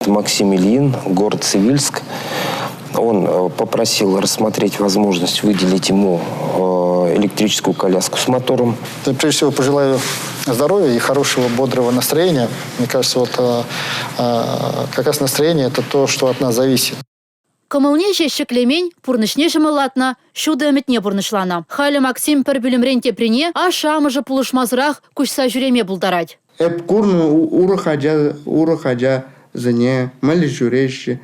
Максим Ильин, город Цивильск. Он э, попросил рассмотреть возможность выделить ему э, электрическую коляску с мотором. Прежде всего, пожелаю здоровья и хорошего, бодрого настроения. Мне кажется, вот э, как раз настроение – это то, что от нас зависит. Кӑмӑлне ҫеҫ ҫӗклемен, пурнӑҫне ҫӑмӑллатнӑ, ҫутӑ ӗмӗтне пурнӑҫланӑ. Халӗ Максим пӗр пӳлӗмрен теприне ашшӗ-амӑшӗ пулӑшмасӑрах куҫса ҫӳреме пултарать. Эп курнӑ урӑх ача урӑх ачасене мӗнле ҫӳреҫҫӗ,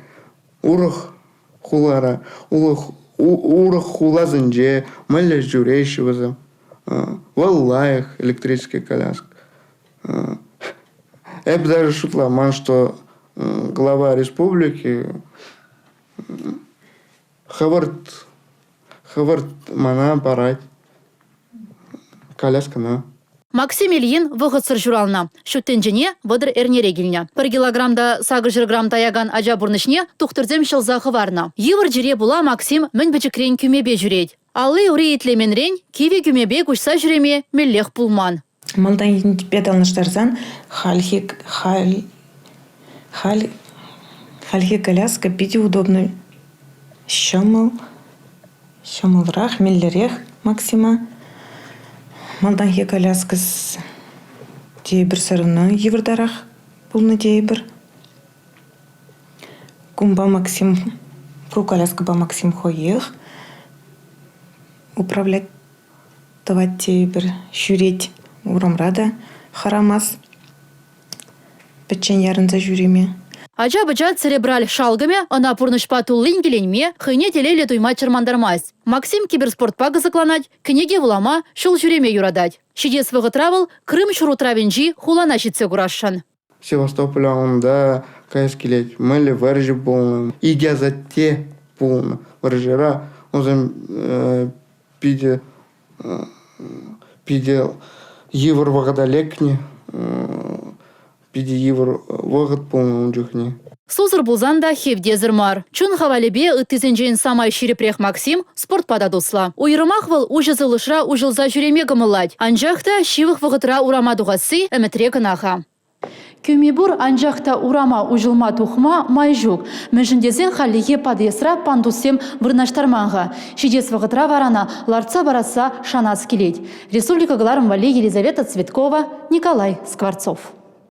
урӑх хулара, урӑх хуласенче мӗнле ҫӳреҫҫӗ вӗсем. Вӑл лайӑх электрический коляска. Эп даже шутламан, что глава республики хӑвӑрт хӑвӑрт мана парать коляскӑна. Максим Ильин вӑхӑтсӑр ҫуралнӑ. Ҫут тӗнчене 30 эрнере килнӗ. Пӗр килограмм та 800 грамм таякан ача пурнӑҫне тухтӑрсем ҫӑлса хӑварнӑ. Йывӑр чире пула Максим мӗн пӗчӗкрен кӳмепе ҫӳрет. Алли-ури итлеменрен кивӗ кӳмепе куҫса ҫӳреме меллех пулман. Малтанхипе танлаштарсан хальхи халь халь хальхи коляска питӗ удобный. Ҫӑмӑл, ҫӑмӑлрах, меллӗрех Максима. Малтанхи коляска тепӗр все равно йывӑртарах пулнӑ тейӗпӗр. Кунпа Максим, ку коляскӑпа Максим хӑех управлять тӑвать тейӗпӗр, ҫӳрет урамра та хӑрамасть пӗччен ярӑнса ҫӳреме. Ача-пӑча церебраль шалкӑмӗ ӑна пурнӑҫпа туллин киленме, хӑйне телейлӗ туйма чӑрмантармасть. Максим киберспортпа кӑсӑкланать, кӗнеке вулама, ҫул ҫӳреме юратать. Ҫитес вӑхӑтра вӑл Крым ҫурутравӗнчи хулана ҫитсе курасшӑн. Севастополя унта каяс килет. Мӗнле вӑрҫӑ пулнӑ, икӗ асатте пулнӑ вӑрҫӑра. Унсем питӗ питӗ йывӑр вӑхӑта лекнӗ. Питӗ йывӑр вӑхӑт пулнӑ ун чухне. Сусӑр пулсан та хевтесӗр мар. Чун хавалӗпе ыттисенчен самай ҫирӗпрех Максим спортпа та туслӑ. Уйрӑмах вӑл уҫӑ сывлӑшра уҫӑлса ҫӳреме кӑмӑллать. Анчах та ҫывӑх вӑхӑтра урама тухасси ӗмӗтре кӑна-ха. Кӳми пур, анчах та урама уҫӑлма тухма май ҫук. Мӗншӗн тесен хальлӗхе подъездра пандуссем вырнаҫтарман-ха. Ҫитес вӑхӑтра вара ӑна лартса парасса шанас килет. Республика кӑларӑм валли Елизавета Цветкова, Николай Скворцов.